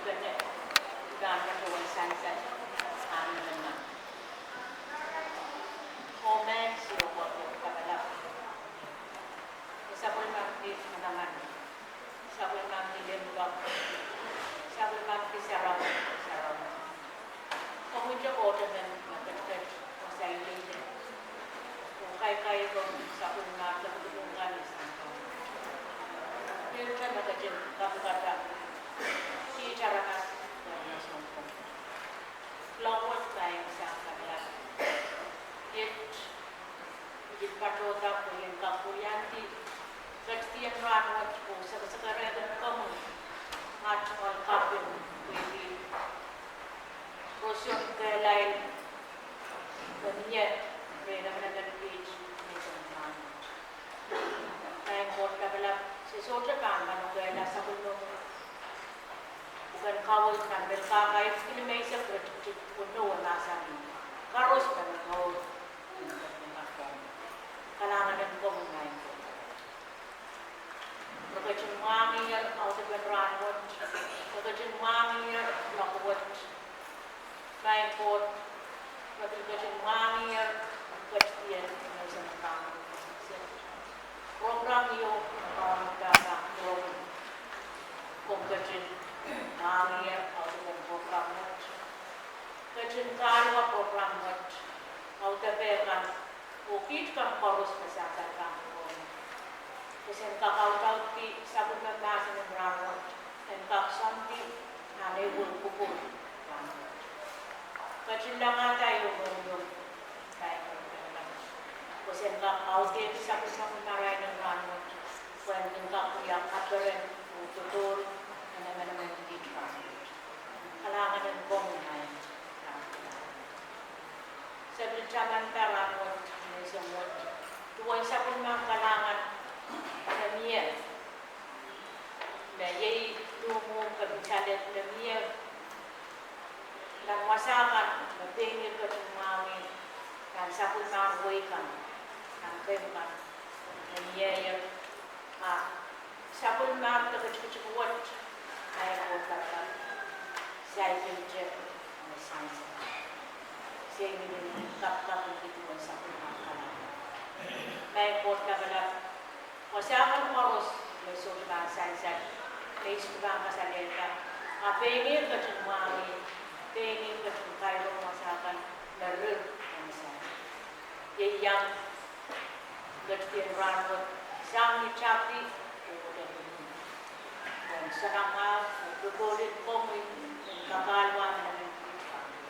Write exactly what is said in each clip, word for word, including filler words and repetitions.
Pene, udahn patohwan sansal, ahn emen nan. Komen Siohwa, lapalap. Sapwellimomwi manaman. Sapwellimomwi limpoak. Sapwellimomwi sarawi, sarawi. Komwi Koht emen me ketiket, me saikinte. Oh kaikairo sapwellimomwi, ketiket kan sang. Pil te me ketin kapikada kiht aramas, me sounpwong. Lowet maing Sahm Lapalap. Iet, I pil patohda pwe I en kak weliandi ketidien rahnwet oh sekesekerehkin komwi, ah tungoal kaping, pwehki roson kehlail me mie rehn emenemen kiht menseng rahnwet. Maing Koht Lapalap, se sohte pahn manokehla sapwellimomwi pwuken kaweid nan Melkahka iretikitik eisek, iretikitik weneu, e mahsanih: Koaros me momour, kalahngan en komwi maing Koht. Re ketin mwahngiher audepen rahnwet, re ketin mwahngiher loak wet. Maing Koht, re pil ketin mwahngiher ketidien menseng rahnwet. Program ieu, kaun pahpa, program. Komw ketin mwahngiher audepen program wet. Ketin kahluwa program wet, audepe kan, oh kiht kan koaros me sansal pahn kokohng. Pwe sen kak audaudki sapwellime mahsen en rahnwet en kak soandi nan ehu kupwur rahnwet. Ketin langada ehu mohngiong, maing Koht Lapalap, pwe sen kak audehki sapwellimomwi marain en rahnwet, pwe en kin kak wia kaperen oh popohl en emenemen kiht rahnwet. Kalahngan en komwi maing Koht. Se pil tamanda rahnwet, menseng wet, duwen sapwellime kalahngan me mie, me iei tuhmwong kepin talent me mie nan wasa kan me pein ih ketin mwahngih nan sapwellimen wehi kan, nan pein kan me mie, ah sapwellimen ketiket wet, maing Koht Lapalap, saikinte me sansal. Se inenen kapikapingki duwen sapwellime kalahngan. Maing Koht Lapalap, wasa kan koaros me sohte pahn sansal, me I sohte pahn kasalehda, ah pein ih ketin mwahngih, pein ih ketin kailong wasa kan me rir me sansal. Iei iang ketidien rahnwet sang ni tapwi oh wudek. Pwehn soanamwahu oh popohlen komwi en kak kahluwa emenemen kiht rahnwet.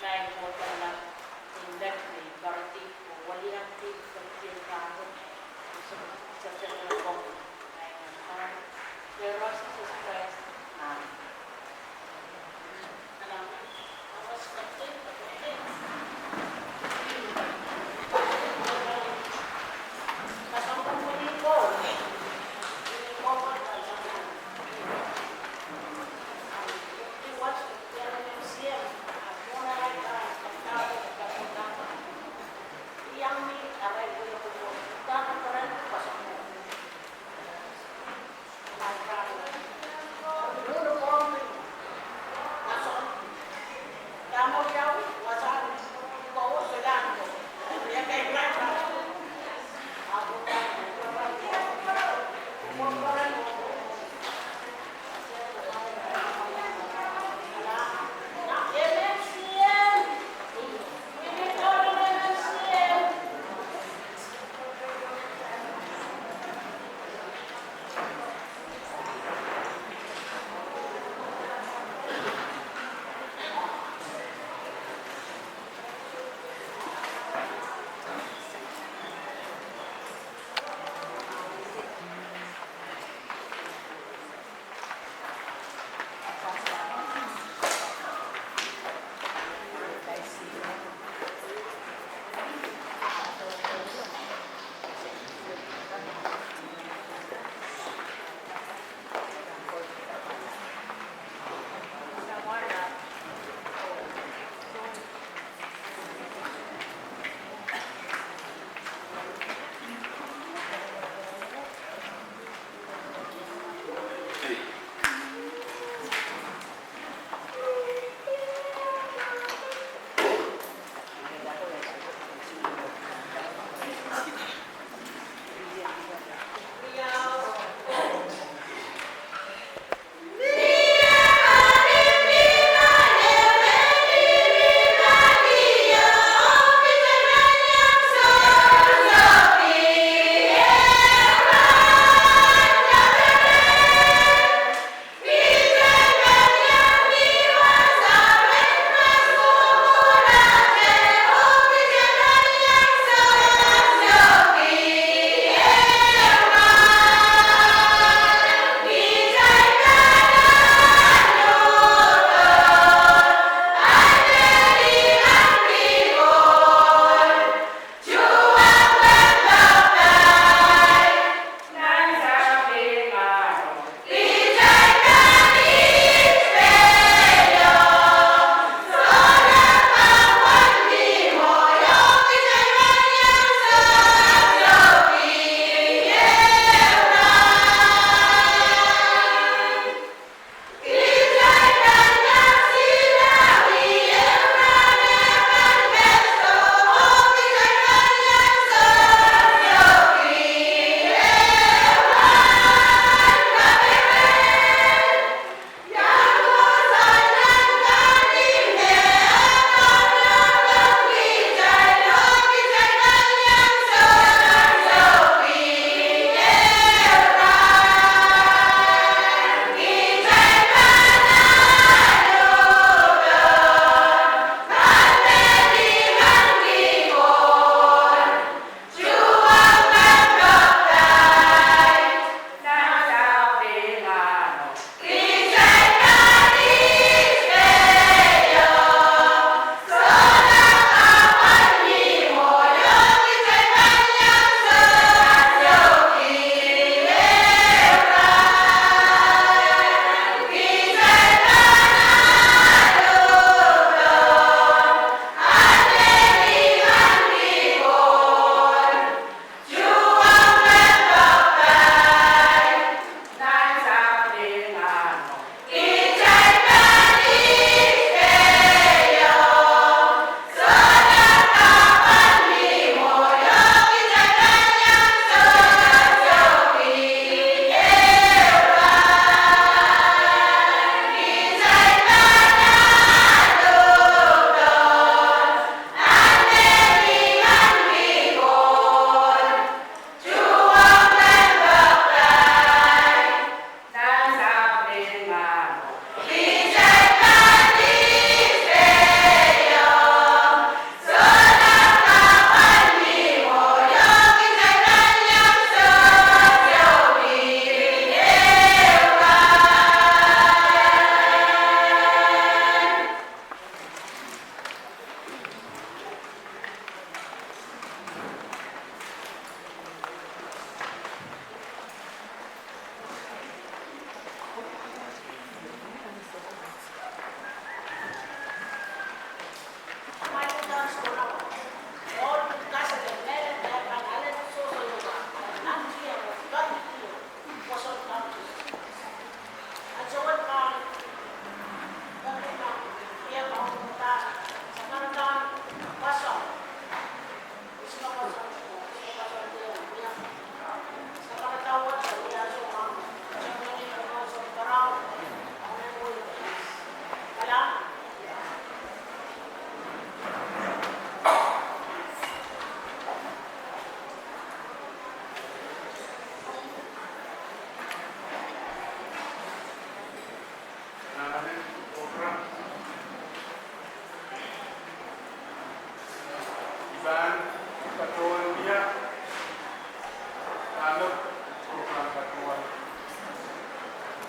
Maing Koht Lapalap, I met me I poaridi oh weliandi ketidien rahnwet, se, se, se, komwi, maing Koht, Sises Krais, amen.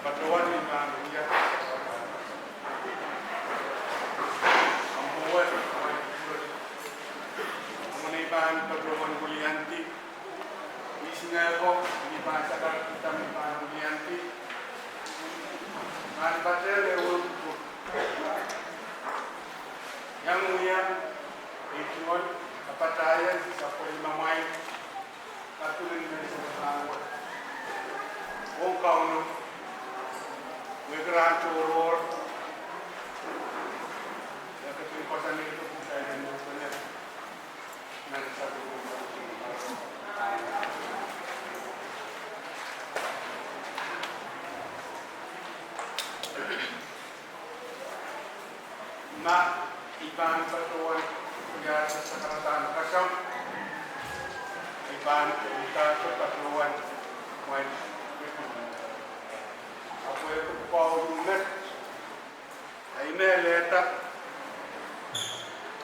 Patohwan ni pahn wia. Amwo, amwo ni pahn patohwan wiliandi. Ihs me ko ni pahn sakar kita ni pahn wiliandi. Nan patehl ehu pwuhk. Iang wia, ei tungoal, kapatahieng, sapwellimamwail. Kapilin me se pahn wet. Oh Kauno, wehwehki rahn tohrohr. Ia ketin koasoanehdi pwuhk en Mohngiong. Nan sapwellime. Ma I pahn patohwan wiahda sakaradahn kasamwo, I pahn wiahda patohwan mwail. Ahpw e pwuhk pwukat met, I men lehda,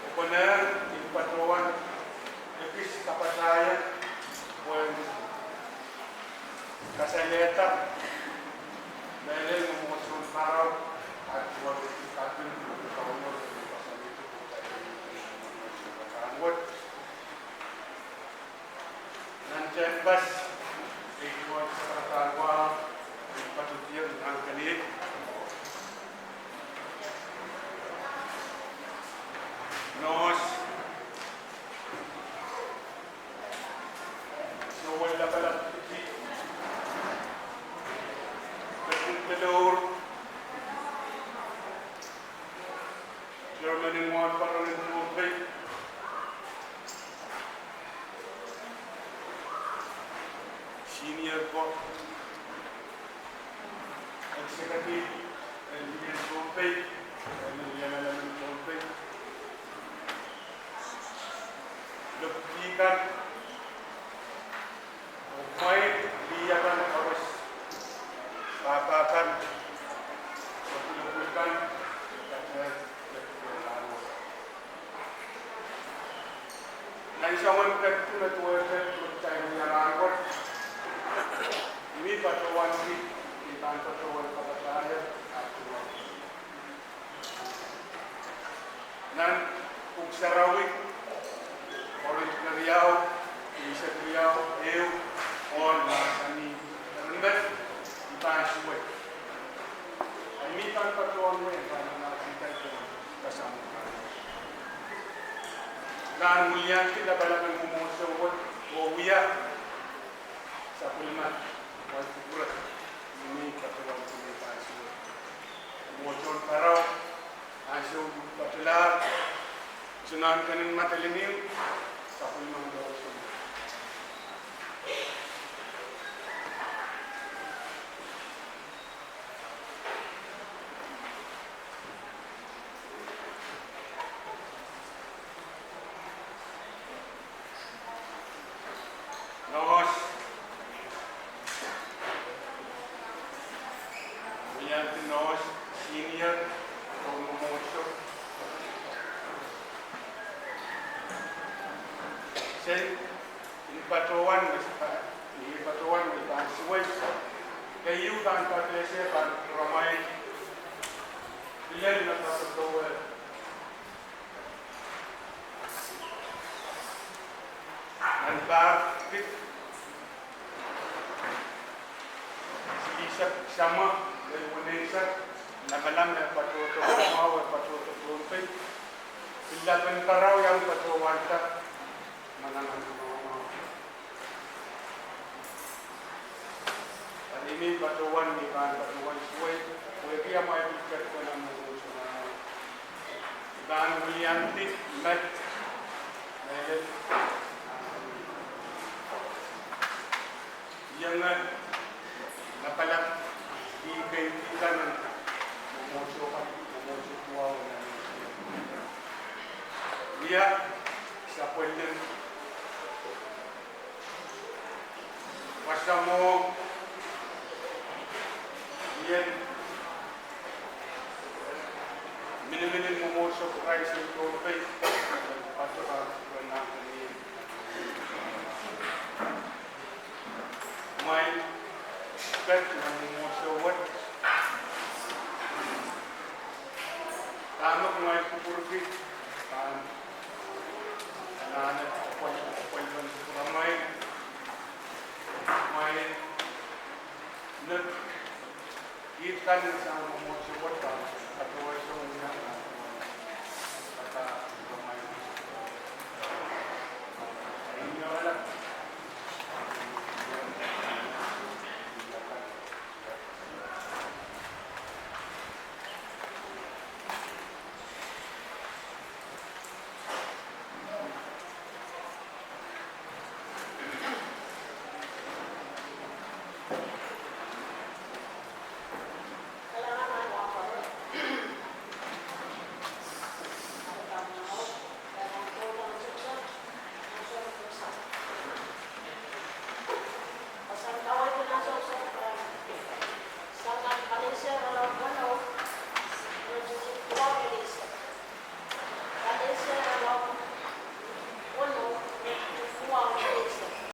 e konehng I patohwan ekis kapatahieng, pwehn kasalehda mehlel mwomwohdiso en Parao, a duwehte kapil Kauno, nan tehnpas, ei tungoal sakaradahn wahu, I patohdier nan kali. Nohs, Noel Lapalap Piti, President Kelour, Chairman en Mwohn Paron en Pohnpei, Senior ko, Executive en Pohnpei, Chairman en Pohnpei, Lopdi kan, oh mwail lih akan koaros, pahpa kan, oh pwulopwul kan, nan soangen ketiket me duwehte kitail wia rahnwet, I patohwanki, I pahn patohwan kapatahieng. Nan Pwuhk Sarawi, Korint keriau, eisek riau, ehu, Pohl mahsanih, eri met, I pahn suwed. A I pahn patohwan wia, I pahn mahsanih, I pahn kasamwo. Nan wiliandi lapalap en mwomwohdiso wet, oh wia sapwellime wai kupwure, I patohwan wia, I pahn suwed. Mwomwohdiso en Parao, ansou patohlahr, soangen kenen matalin, sapwellime mwomwohdiso. Nohs, wiliandi Nohs, Senior, oh mwomwohdiso. Sen I patohwan me, I patohwan me I pahn suwed. Keieu pahn patohwan suwed pahn ramai. Pil en me patohwan nan pahr kid, silihsek summer, lel weneisek, lamalam me patohdo mwahu, patohdo Pohnpei. Pil lapen Parao iang patohwanda manaman mwahu. Eri I patohwan, I pahn patohwan suwed, pwehki amwail pil ketikihong mwomwohdiso. I pahn wiliandi met, mehlel, ienge lapalap kei kan, mwomwohdiso kan, mwomwohdiso duwau nan, wia sapwellime wasa mwo, ien miniminin mwomwohdiso Krais en Pohnpei, patohwan nan kenen mwail pet nan mwomwohdiso wet. Pahn anahne appointment, appointment pwuramwail, mwail, nek, ih kan sang mwomwohdiso wet pahn katohsang nan pahn kata pwuramwail.